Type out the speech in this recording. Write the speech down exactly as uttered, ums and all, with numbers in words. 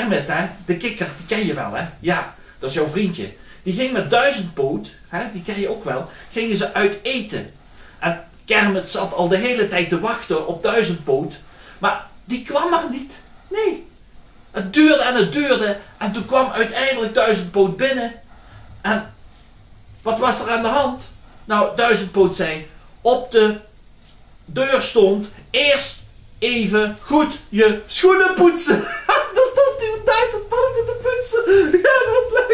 Kermit, hè, de kikker, die ken je wel, hè? Ja, dat is jouw vriendje. Die ging met Duizendpoot, hè, die ken je ook wel, gingen ze uit eten. En Kermit zat al de hele tijd te wachten op Duizendpoot, maar die kwam maar niet. Nee. Het duurde en het duurde en toen kwam uiteindelijk Duizendpoot binnen. En wat was er aan de hand? Nou, Duizendpoot zei: op de deur stond: eerst even goed je schoenen poetsen. Daar stond hij Duizendpoot te poetsen. Ja, dat was leuk.